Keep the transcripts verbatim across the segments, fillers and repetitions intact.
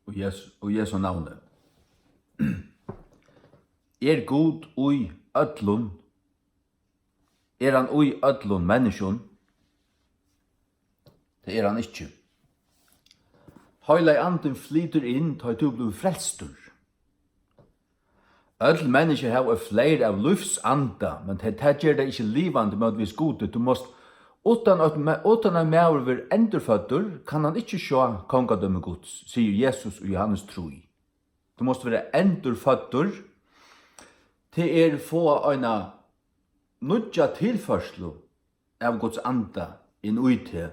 Í Jesu, í Jesu navni. Er Gud í øllum? Er hann í øllum menniskjum? Tað er hann ikki. Heilagi Andin flytur inn, tá ið tú blívur frelstur. Øll menniskju hava eitt fleyr av lívsanda, men tað, tað ger tað ikki livandi mótvegis Gudi. Tú mást, uttan at ma-, uttan at maður verður endurføddur, kann hann ikki sjá kongadømi Guds, sigur Jesus í Jóhannes trý. Tú mást vera endurføddur, tað er fáa eina nýggja tilførslu av Guds anda inn í teg,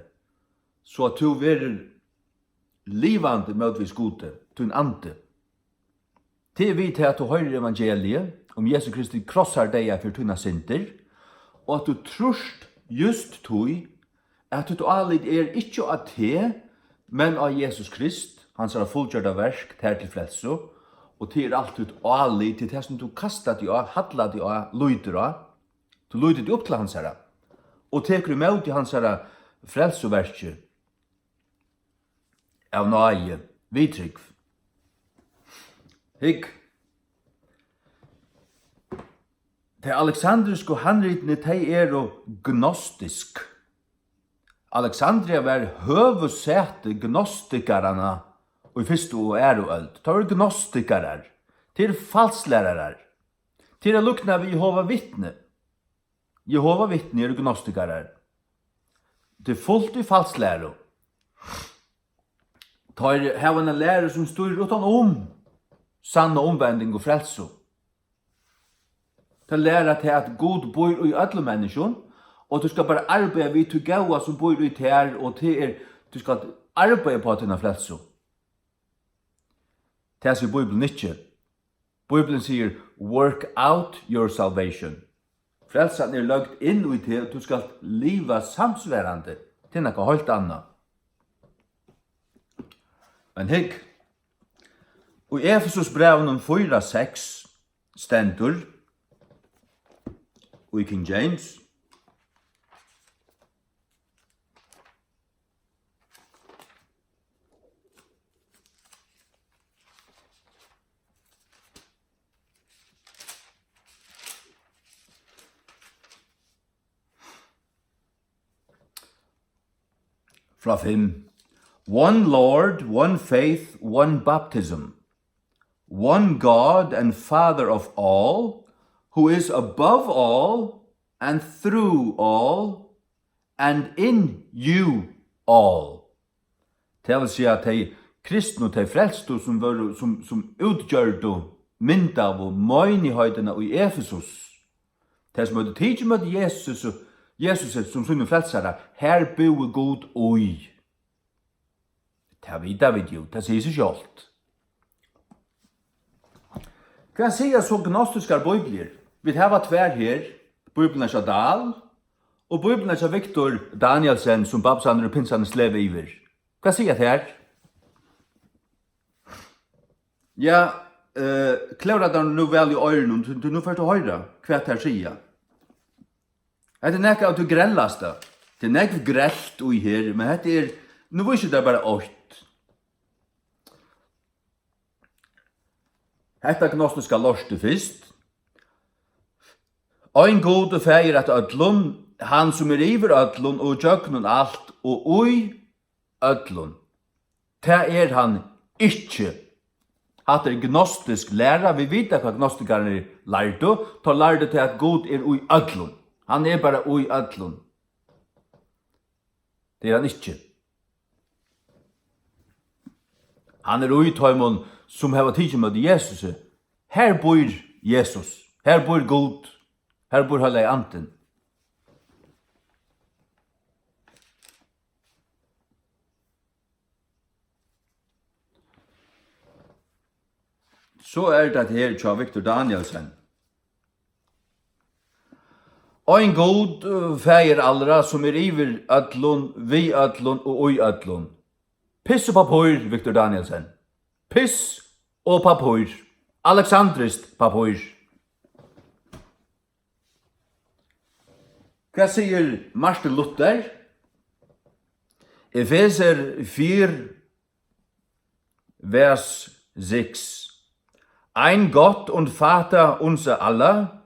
so at tú verður livandi mótvegis Gudi, tín andi. Tað er við tað, at tú hoyrir evangeliið um Jesu Kristi krossar deyða fyri tínar syndir, og at tú trýrt júst tí, at títt álit er ikki á teg, men á Jesus Krist, hansara fullgjørda verk tær til frelsu, og tað er alt títt álit, tað er tað, sum tú kastar teg á, hallar teg á, lítur á. Tú lítur teg upp til hansara og tekur ímóti hansara frelsuverki av náði við trúgv. Hygg, tey aleksandrisku handritini, tey eru gnostisk. Alexandria var høvuðssæti gnostikaranna í fyrstu og aðru øld. Teir vóru gnostikarar. Tað eru falslærarar. Tað er at líkna við Jehova Vitni. Jehova Vitni eru gnostikarar. Tað er fult í falslæru. Teir hava eina læru, sum stýrir uttan um sanna umvending og frelsu. Teir læra tað, at Gud býr í øllum menniskjum, og tú skalt bara arbeiða við tí góða, sum býr í tær, og tað er, tú skalt arbeiða upp á tína frelsu. Tað sigur Bíblian ikki. Bíblian sigur, "Work out your salvation." Frelsan er løgd inn í teg, og tú skalt liva samsvarandi. Tað er nakað heilt annað. Men hygg, í Efesusbrævinum fýra seks stendur, í King James, frá fimm. One Lord, one faith, one baptism. One God and Father of all, who is above all and through all and in you all. Tað vil siga, at tey kristnu, tey frelstu, sum vóru, sum, sum útgjørdu, myndaðu meinigheitina í Efesus, tey sum høvdu tikið ímóti Jesus, Jesus sum sínum frelsara, har búði Gud í. Tað vita vit jú, tað sigur seg sjálvt. Hvat siga so gnostiskar bíbliur? Vit hava tvær her, Bíbliuna hjá Dahl og Bíbliuna hjá Victor Danielsen, sum Babs André Pinsan er slev yvir. Hvat siga tær? Ja, eh, klóra tær nú væl í oyrunum, tí, tí nú fert tú at hoyra, hvat tær siga. Hetta er nakað av tí grellasta. Tað er nógv grelt í her, men hetta er, nú vísi eg tær bara eitt. Hetta gnostiska lortið fyrst. Ein Gud og Faðir at øllum, hann sum er yvir øllum og gjøgnum alt og í øllum. Tað er hann ikki. Hatta er gnostisk læra. Vit vita, hvat gnostikararnir lærdu. Teir lærdu tað, at Gud er í øllum. Hann er bara í øllum. Tað er hann ikki. Hann er í teimum, sum hava tikið ímóti Jesusi. Har býr Jesus. Har býr Gud. Har býr Heilagi Andin. So er tað her hjá Victor Danielsen. Ein Gud, Faðir allra, sum er yvir øllum, við øllum og í øllum. Piss og pappír, Victor Danielsen. Piss og pappír. Aleksandriskt pappír. Hvat sigur Martin Luther? Efeser fýra, Vers sechs. Ein Gott und Vater unser aller,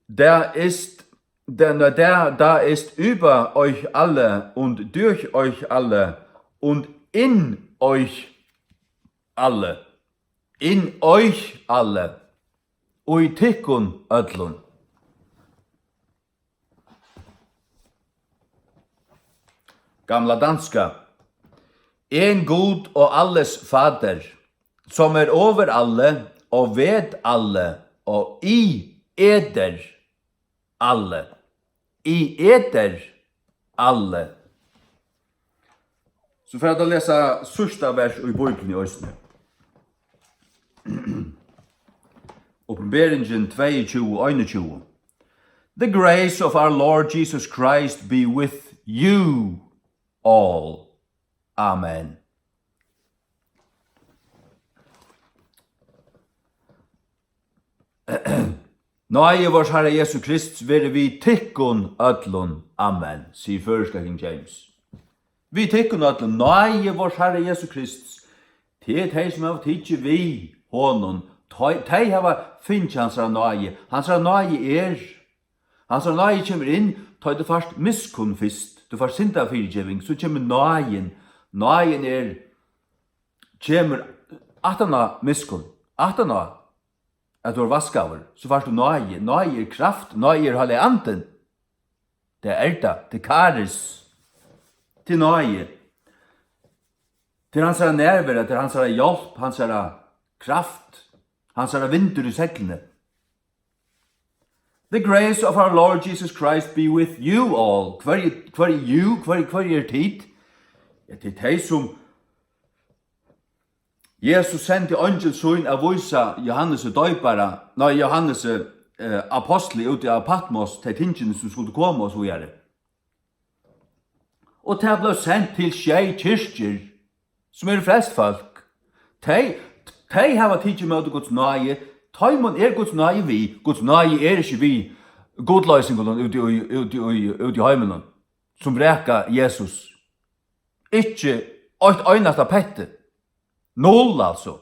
der ist, der, der, der ist über euch alle und durch euch alle und in euch alle. In euch alle. Og í tykkum øllum. Gamla danska. En Gud og alles Fader, som er over alle og ved alle og i eder alle. I eder alle. So fara vit at lesa síðsta vers í Bíbliuni eisini. Opinberingin tveyogtjúgu, einogtjúgu. The grace of our Lord Jesus Christ be with you all. Amen. Náði vors Harra Jesu Krists veri við tykkum øllum. Amen, sigur føroyska King James. Við tykkum øllum, náði vors Harra Jesu Krists. Tað er tey, sum hava tikið við honum. Tey, tey hava fingið hansara náði. Hansara náði er, hansara náði kemur inn, tá tú fært miskunn fyrst. Tú fært syndafyrigeving, so kemur náðin. Náðin er, kemur aftan á miskunn. Aftan á at tú ert vaskaður, so fært tú náði. Náði er kraft, náði er Heilagi Andin. Tað er tað, tað er karis. Tað er náði. Tað er hansara nærvera, tað er hansara hjálp, hansara kraft, hansara vindur í seglini. The grace of our Lord Jesus Christ be with you all. Hvørji, hvørji you, hvørji, hvørji er tit? Ja, tað er tey, sum Jesus sendi eingil sín at vísa Johannesi doypara, nei, Johannesi, eh, apostli úti á Patmos, tey tingini, sum skuldu koma og so víðari. Og tað bleiv sent til sjey kirkjur, sum eru frelst fólk. Tey, tey hava tikið ímóti Guds náði, teimum er Guds náði við. Guds náði er ikki við gudloysingunum úti í, úti í, úti í heiminum, sum vraka Jesus. Ikki eitt einasta petti. Null, altso.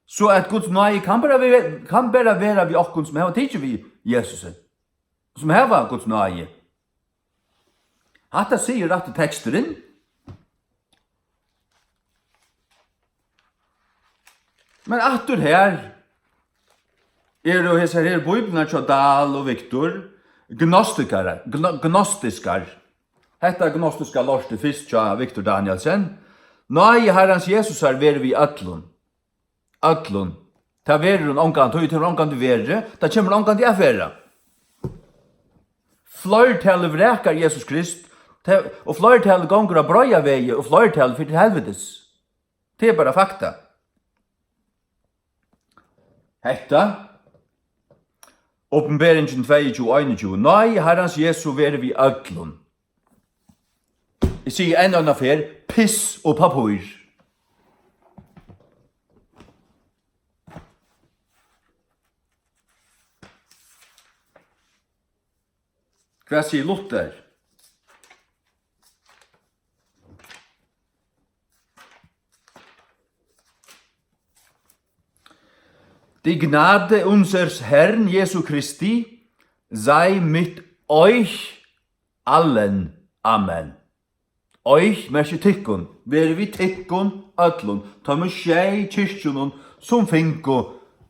So at Guds náði kann bara vera, kann bara vera við okkum, sum hava tikið við Jesusi, sum hava Guds náði. Hatta sigur rætti teksturin. Men aftur her eru hesar her bíbliurnar hjá Dahl og Victor gnostikarar, gno-, gnostiskar. Hetta gnostiska lortið fyrst hjá Victor Danielsen. Náði Harrans Jesusar verið við øllum. Øllum. Tað verður hon ongantíð, tað hevur ongantíð verið, tað kemur ongantíð at vera. Fleirtalið vrakar Jesus Krist, tað, og fleirtalið gongur á breiða vegi, og fleirtalið fer til helvitis. Tað er bara fakta. Hetta, Opinberingin tveyogtjúgu einogtjúgu, náði Harrans Jesu verið við øllum. Eg sigi enn eina ferð, piss og pappír. Hvat sigur Luther? Die Gnade unseres Herrn Jesu Christi sei mit euch allen. Amen. Euch merkir tykkum, verið við tykkum øllum, teimum sjey kirkjunum, sum fingu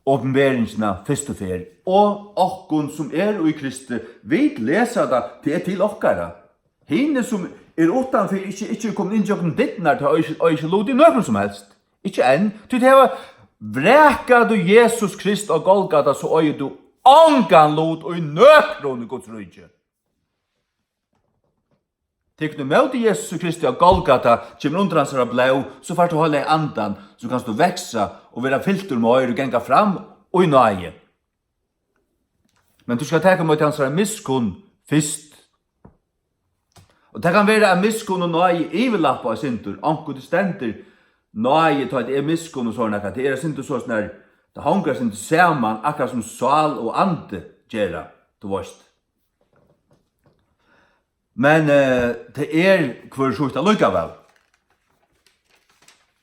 opinberingina fyrstu ferð, og okkum, sum eru í Kristi, vit lesa tað, tað er til okkara. Hini, sum eru uttanfyri, ikki, ikki eru komin inn gjøgnum dyrnar, tey eiga ikki, eiga ikki lut í nøkrum sum helst. Ikki enn, tí tey hava vrakað Jesus Krist á Golgata, so eigur tú ongan lut í nøkrum í Guds ríki. Tekur tú ímóti Jesusi Kristi á Golgata, kemur undir hansara blóð, so fært tú Heilaga Andan, so kanst tú vaksa og vera fyltur meir og ganga fram í náði. Men tú skalt taka ímóti hansara miskunn fyrst. Og tað kann vera, at miskunn og náði yvirlappa eitt sindur. Onkuntíð stendur náði, tá tað er miskunn og sovorðið nakað. Tað er eitt sindur soleiðis nær, tað hongur eitt sindur saman, akkurát sum sál og andi gera, tú veist. Men, eh, tað er hvør sítt allíkavæl.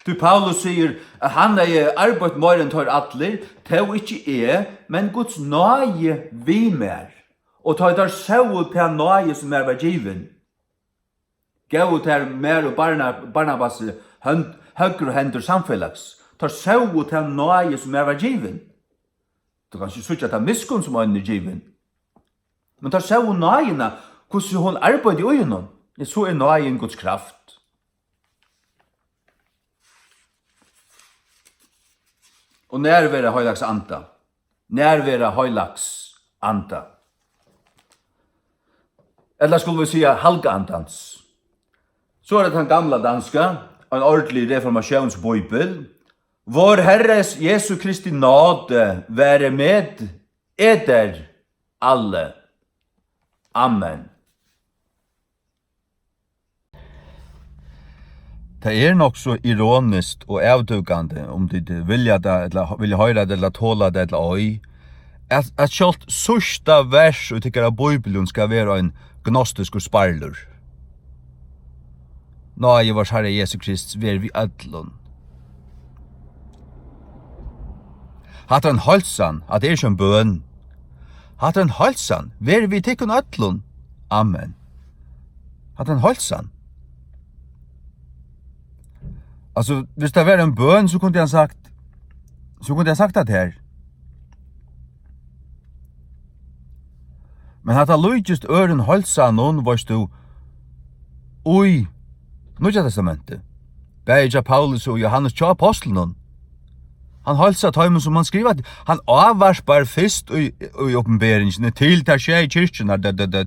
Tí Paulus sigur, at hann hevði arbeitt meira enn teir allir, tó ikki eg, men Guds náði við mær. Og tá ið teir sóu ta náði, sum mær var givin, góvu teir mær og Barna-, Barnabasi hønd, høgru hendur samfelags. Teir sóu ta náði, sum mær var givin. Tú kanst ikki síggja ta miskunn, sum einum er givin. Men teir sóu náðina, hvussu hon arbeiddi í honum. Ja, so er náðin Guds kraft. Og nærvera Heilags Anda. Nærvera Heilags Anda. Ella skulu vit siga Halga Andans. So er tað tann gamla danska, ein ordentlig reformationsbibel. Vor Herres Jesu Kristi nåde være med eder alle. Amen. Tað er nokk so ironiskt og avdúkandi, um tit vilja tað, ella vilja hoyra tað, ella tola tað, ella ei, at, at sjálvt síðsta vers í tykkara bíblium skal vera ein gnostiskur sparlur. Náði vors Harra Jesu Krists ver við øllum. Hatta er ein heilsan, hatta er ikki ein bøn. Hatta er ein heilsan, ver við tykkum øllum. Amen. Hatta er ein heilsan. Altso, viss tað var ein bøn, so kundi hann sagt, so kundi hann sagt tað her. Men hatta líkist øðrum heilsanum, veitst tú, í Nýggja Testamenti. Bæði hjá Paulus og Jóhannes, hjá apostlunum. Hann heilsar teimum, sum hann skrivar til. Hann ávarpar fyrst í, í Opinberingini til tær sjey kirkjurnar, dø, dø, dø.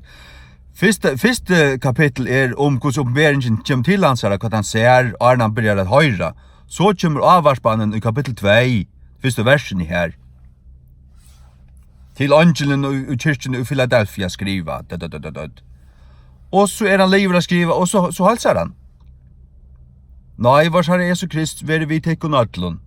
Fyrsta, fyrsta kapittul er um, hvussu Opinberingin kemur til hansara, hvat hann sær, áðrenn hann byrjar at hoyra. So kemur ávarpanin í kapittul tvey, fyrstu versini her. Til eingilin í, í kirkjuni í Filadelfia skriva, dø, dø, dø, dø, dø. Og so er hann liðugur at skriva, og so, so heilsar hann. Náði vors Harra Jesu Krist veri við tykkum øllum.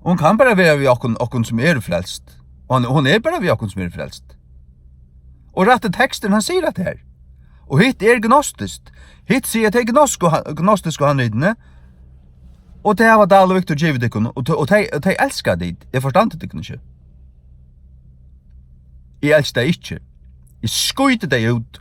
Hon kann bara vera við okkum, okkum sum eru frelst. Hon, hon er bara við okkum sum eru frelst. Og rætti teksturin, hann sigur hatta her. Og hitt er gnostiskt. Hitt siga tey gnosku, gnostisku handritini. Og tey hava Dahl og Victor givið tykkum, og tey, og tey, og tey elska tit. Eg forstandi tykkum ikki. Eg elski tey ikki. Eg skíti tey út.